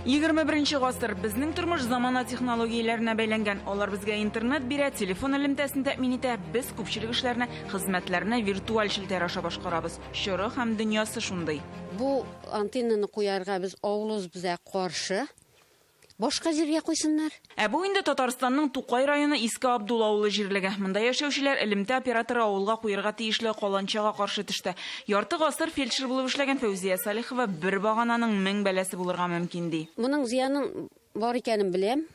21 гасыр. Безнең тормыш замана технологияләренә бәйләнгән. Алар безгә интернет бирә, телефон элемтәсен тәэмин итә. Без күпчелек эшләрне, хезмәтләрне виртуаль челтәр аша башкарабыз. Чоры һәм дөньясы шундый. Бу антеннаны куярга без авылыбыз безгә каршы. Башка җиргә куйсыннар. Ә бу инде Татарстанның Тукай районы Иске Абдул авылы җирлеге. Монда яшәүчеләр элемтә операторы авылга куерга тиешле каланчага каршы төште. Ярты гасыр фельдшер булып эшләгән Фәүзия Салихова бер багананың мең бәласе булырга мөмкин, ди. Моның зыянын бар икәнен беләм.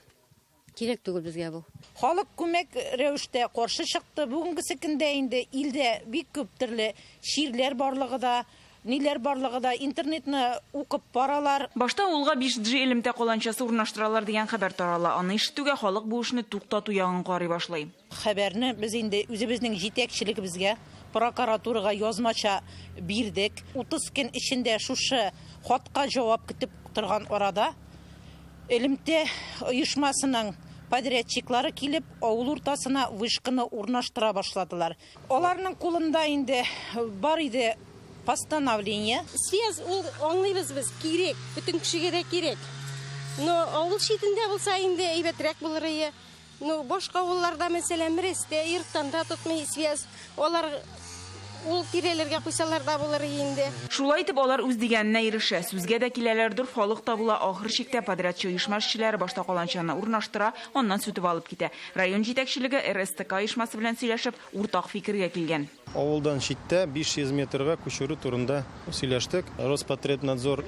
Кирәк түгел безгә бу. Халык күмәк рәвештә каршы чыкты. Бүгенгесе көндә инде илдә бик күп төрле чирләр барлыгы да, Ниләр барлыгы да интернетны укып баралар. Башта авылга 5G элемтә каланчасы урнаштыралар дигән хәбәр тарала. Аны ишетүгә халык бу эшне туктату ягын карый башлый. Хәбәрне без инде үзебезнең җитәкчелегебезгә, прокуратурага язмача бирдек. 30 көн эчендә шушы хатка җавап көтеп торган арада элемтә оешмасының подрядчиклары килеп, авыл уртасына вышканы урнаштыра башладылар. Аларның кулында инде бар иде постановление. Связь ул аңлыйбыз без, кирәк, бөтен кешегә дә кирәк. Но авыл читендә булса инде әйбәтрәк булыр ие. Ну, башка авылларда, мәсәлән, Мерестә, Иртанда тотмый связь. Алар ул тирәләргә куйсалар да булыр ие инде. Шулай итеп, алар үз дигәненә ирешә. Сүзгә дә киләләр, дорфалык та була. Ахыр чиктә подрядчы оешма эшчеләре башта каланчаны урнаштыра, аннан сүтеп алып китә. Район җитәкчелеге РСТК оешмасы белән сөйләшеп, уртак фикергә килгән. Авылдан читтә 500 метрга күчерү турында сөйләштек. Роспотребнадзор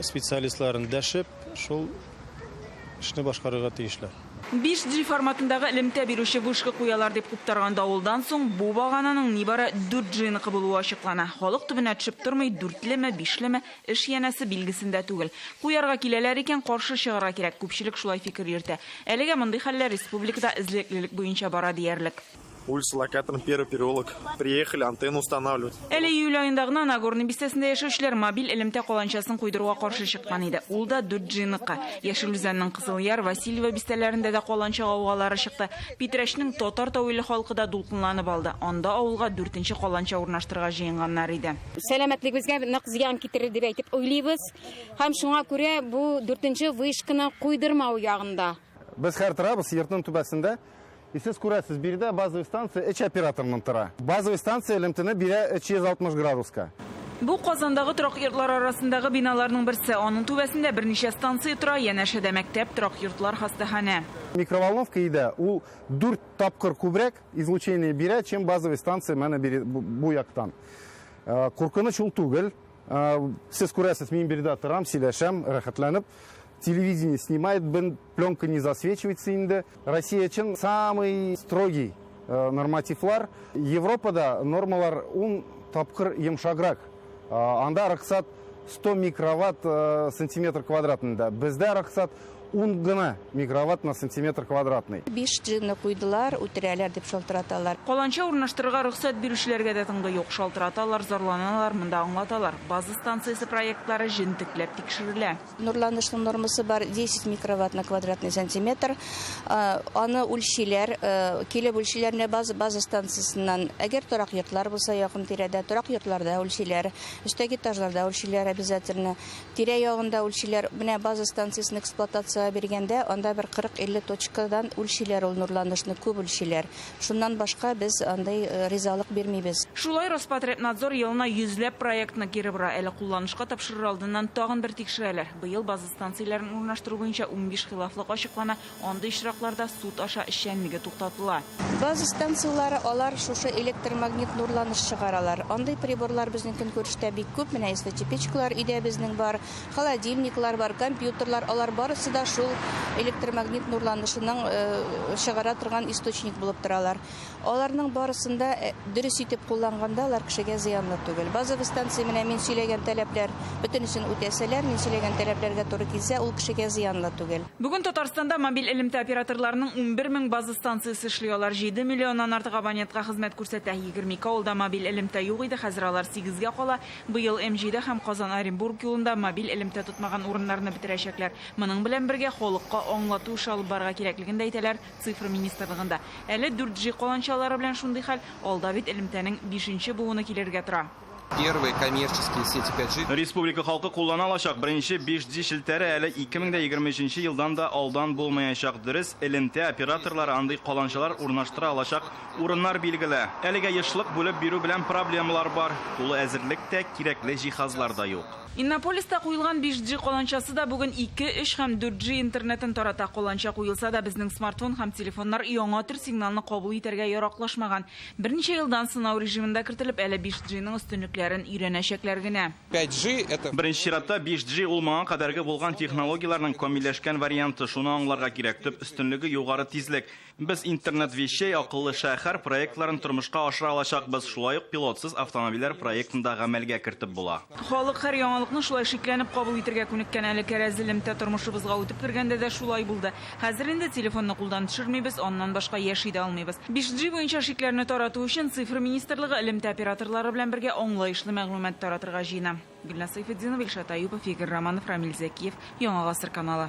специалистларын дәшеп, шул эшне башкарырга тиешләр. 5G форматындагы элемтә бирүче вышка куялар дип куптарган давылдан соң бу багананың нибары 4G-ныкы булуы ачыклана. Халык төбенә төшеп тормый, дүртлеме, бишлеме, Эш янәсе билгесендә түгел. Куярга киләләр икән, каршы чыгарга кирәк, күпчелек шулай фикер йөртә. Әлегә мондый хәлләр республикада эзлеклелек буенча бара диярлек. Улица Локаторная, первый переулок. Приехали антенну устанавливать. Әле июль аенда гына Нагорный бистәсендә яшәүчеләр мобиль элемтә каланчасын куйдыруга каршы чыккан иде. Ул да 4G-ныкы. Яшел Үзәннең Кызылъяр, Васильево бистәләрендә дә каланча гаугалары чыкты. Питрәчнең Татар Тауиле халкы да дулкынланып алды. Анда авылга дүртенче каланча урнаштырырга җыенганнар иде. Сәламәтлегебезгә нык зыян китерер дип әйтеп уйлыйбыз. Һәм шуңа күрә бу дүртенче вышканы куйдырмау ягында. Без хәр торабыз йортның түбәсендә. И сез күрәсез, биредә базовый станция өч операторның тора. Базовый станция элемтәне бирә 360 градуска. Бу Казандагы торак йортлар арасындагы биналарның берсе. Аның түбәсендә берничә станция тора, янәшәдә мәктәп, торак йортлар, хастаханә. Микроволновка өйдә ул дүрт тапкыр күбрәк излучение бирә, чем базовый станция менә бу яктан. Э, куркыныч ул түгел. Э, сез күрәсез, мин биредә торам, сөйләшәм, рәхәтләнеп. Телевидение снимает, пленка не засвечивается инде. Россия өчен самый строгий э, нормативлар. Европада нормалар ун тапкыр йомшаграк. Анда рөхсәт 100 микроватт сантиметр квадратында. Бездә рөхсәт ун гына микроватт на сантиметр квадратный. 5 G-ны куйдылар, үтерәләр дип шалтыраталар. Каланча урнаштырырга рөхсәт бирүчеләргә дә тынгы юк. Шалтыраталар, зарланалар, монда аңлаталар. База станциясе проектлары җентекләп тикшерелә. Нурланышның нормасы бар 10 микроватт на квадратный сантиметр. Аны үлчиләр, килеп үлчиләр менә база, база станциясеннән. Әгәр торак йортлар булса якын тирәдә, торак йортларда үлчиләр, өстәге этажларда үлчиләр обязательно. Тирә-ягында үлчиләр. Менә база станциясен эксплуатациягә биргәндә, анда бер 40-50 точкадан үлчиләр ул нурланышны, күп үлчиләр. Шуннан башка без андый ризалык бирмибез. Шулай Роспотребнадзор елына йөзләп проектны кире бора. Әле кулланышка тапшырыр алдыннан тагын бер тикшерәләр. Быел база станцияләрен урнаштыру буенча 15 хилафлык ачыклана, Андый очракларда суд аша эшчәнлеге туктатыла. База станцияләре алар шушы электромагнит нурланыш чыгаралар. Андый приборлар безнең көнкүрештә бик күп. Менә СВЧ-печкалар өйдә безнең бар, холодильниклар бар, компьютерлар, алар барысы да шул электромагнит нурланышының чыгара торган источник булып торалар. Аларның барысын да дөрес итеп кулланганда алар кешегә зыянлы түгел. Базовый станция менә мин сөйләгән таләпләр бөтенесен үтәсәләр, мин сөйләгән таләпләргә туры килсә, ул кешегә зыянлы түгел. Бүген Татарстанда мобиль элемтә операторларының 11 мең база станциясе эшли, алар 7 миллионнан артык абонентка хезмәт күрсәтә. 22 авылда мобиль элемтә юк иде, хәзер алар сигезгә кала. Быел М7 һәм Казан-Оренбург юлында мобиль элемтә тотмаган урыннарны бетерәчәкләр. Моның белән бергә халыкка аңлату эше алып барырга кирәклеген дә әйтәләр Цифра министрлыгында. Әле 4G каланчалары белән шундый хәл, алда бит элемтәнең бишенче буыны килергә тора. Первые коммерческие сети 5G. Республика халкы куллана алачак беренче 5G челтәре әле 2023 елдан да алдан булмаячак. Дөрес, элемтә операторлары андый каланчалар урнаштыра алачак урыннар билгеле. Әлегә ешлык бүлеп бирү белән проблемалар бар. Тулы әзерлек тә, кирәкле җиһазлар да юк. Иннополиста куелган 5G каланчасы да бүген 2, 3 һәм 4G интернетын тарата. Каланча куелса да, безнең смартфон һәм телефоннар яңа төр сигналны кабул итәргә яраклашмаган. Берничә елдан сынау режимында кертелеп, әле 5G-ның өстенлекләрен өйрәнәчәкләр генә. 5G это Беренче чиратта 5G ул моңа кадәрге булган технологияләрнең камилләшкән варианты. Шуны аңларга кирәк. Төп өстенлеге югары тизлек. Без интернет вещей, акыллы шәһәр проектларын тормышка ашыра алачакбыз. Шулай ук пилотсыз автомобильләр проектын да гамәлгә кертеп була. Халык һәр яңалыкны шулай шикләнеп кабул итәргә күнеккән. Әле кәрәзле элемтә тормышыбызга үтеп кергәндә дә шулай булды. Хәзер инде телефонны кулдан төшермибез, аннан башка яши дә алмыйбыз. 5G буенча шикләрне тарату өчен цифра министрлыгы элемтә операторлары белән бергә аңлаешлы мәгълүмат таратырга җыена. Гөлназ Сайфетдинова, Илшат Аюпов, Игорь Романов, Рамиль Зәкиев, Яңа Гасыр каналы.